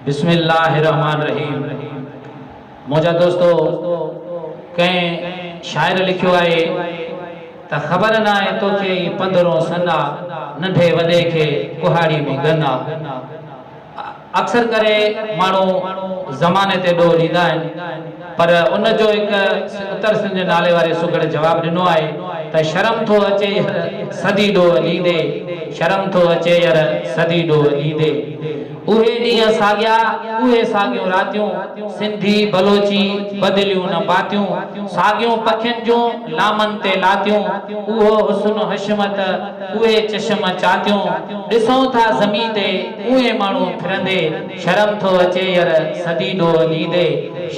بسم الله الرحمٰن الرحيم منهنجا دوستو ڪنهن شاعر لکيو آهي ته خبر ناهي توکي ئي پنڌرون سن آ ننڍي وڏي کي ڪهاڙي ۾ ڳن آ اڪثر ڪري ماڻهو زماني تي ڏوهه ڏيندا آهن پر ان جو هڪ اتر سنڌ جي نالي واري سگهڙ جواب ڏنو آهي ته شرم ٿو اچي ير صدي ڏوهه ڏيندي شرم ٿو اچي ير صدي ڏوهه ڏيندي اهي ڏينهن ساڳيا اهي ساڳيون راتيون سنڌي بلوچي بدليون نه باتيون ساڳيون پکين جون لامن تي لاتيون اهو حسن حشمت اهي چشم چاتيون ڏسون ٿا زمين تي اهي ماڻهو ڦرندي شرم ٿو اچي ير صدي ڏوهه ڏيندي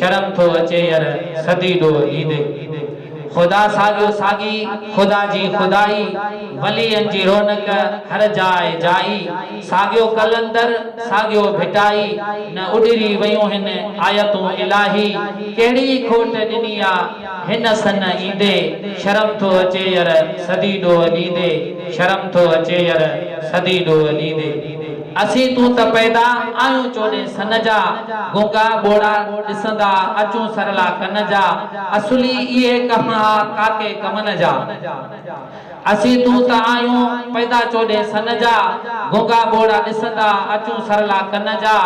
شرم ٿو اچي ير صدي ڏوهه ڏيندي خدا ساڳيو ساڳي خدا جي خدائي ولين جي رونق هر جاء جائي ساڳيو قلندر ساڳيو ڀٽائي نه اڏري ويون هن آيتون الاهي ڪهڙي کوٽ ڏني آ هن سن ايندي شرم ٿو اچي ير صدي ڏوهه ڏيندي شرم ٿو اچي ير صدي ڏوهه ڏيندي. اسين تون ته پيدا آهيون چوڏهين سن جا، گونگا ٻوڙا ڏسندا اچون سرلا ڪن جا، اصلي اهي ڪم ها ڪاڪي ڪمن جا. اسين تون ته آهيون پيدا چوڏهين سن جا، گونگا ٻوڙا ڏسندا اچون سرلا ڪن جا،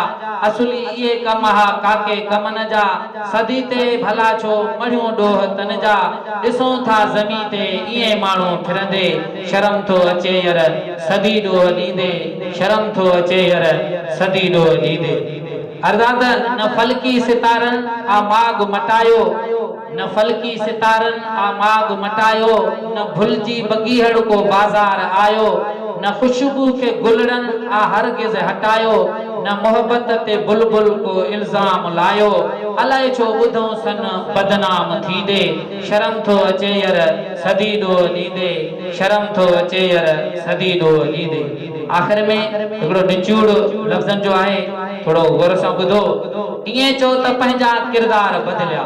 اصلي اهي ڪم ها ڪاڪي ڪمن جا، صدي تي ڀلا ڇو مڙهيون ڏوهه تن جا، ڏسون ٿا زمين تي ائين ماڻهو ڦرندي. شرم ٿو اچي ير صدي ڏوهه ڏيندي شرم ٿو اچي ير صدي ڏوهه ڏيندي ارداد نه فلڪي ستارن آ ماڳ مٽايو نه فلڪي ستارن آ ماڳ مٽايو نه ڀلجي بگيهڙ ڪو بازار آيو نه خوشبو کي گلڙن آ هرگز هٽايو نه محبت تي بلبل ڪو الزام لايو الائي ڇو ٻڌئون سن بدنام ٿيندي شرم ٿو اچي ير صدي ڏوهه ڏيندي شرم ٿو اچي ير صدي ڏوهه ڏيندي. آخر ۾ هڪڙو نچوڙ لفظن جو آهي ٿورو غور سان ٻڌو. ائين چئو ته پنهنجا ڪردار بدليا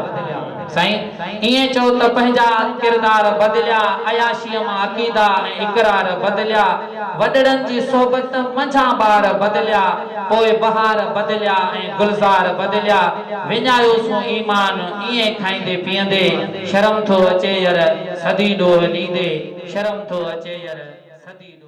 سائين ائين چئو ته پنهنجا ڪردار بدليا عياشيء مان عقيدا ۽ اقرار بدليا وڏڙن جي صحبت منجهان ٻار بدليا پوء بهار بدليا ۽ گلزار بدليا وڃايوسون ايمان ائين کائيندي پيئندي شرم ٿو اچي ير صدي ڏوهه ڏيندي شرم ٿو اچي ير صدي ڏوهه.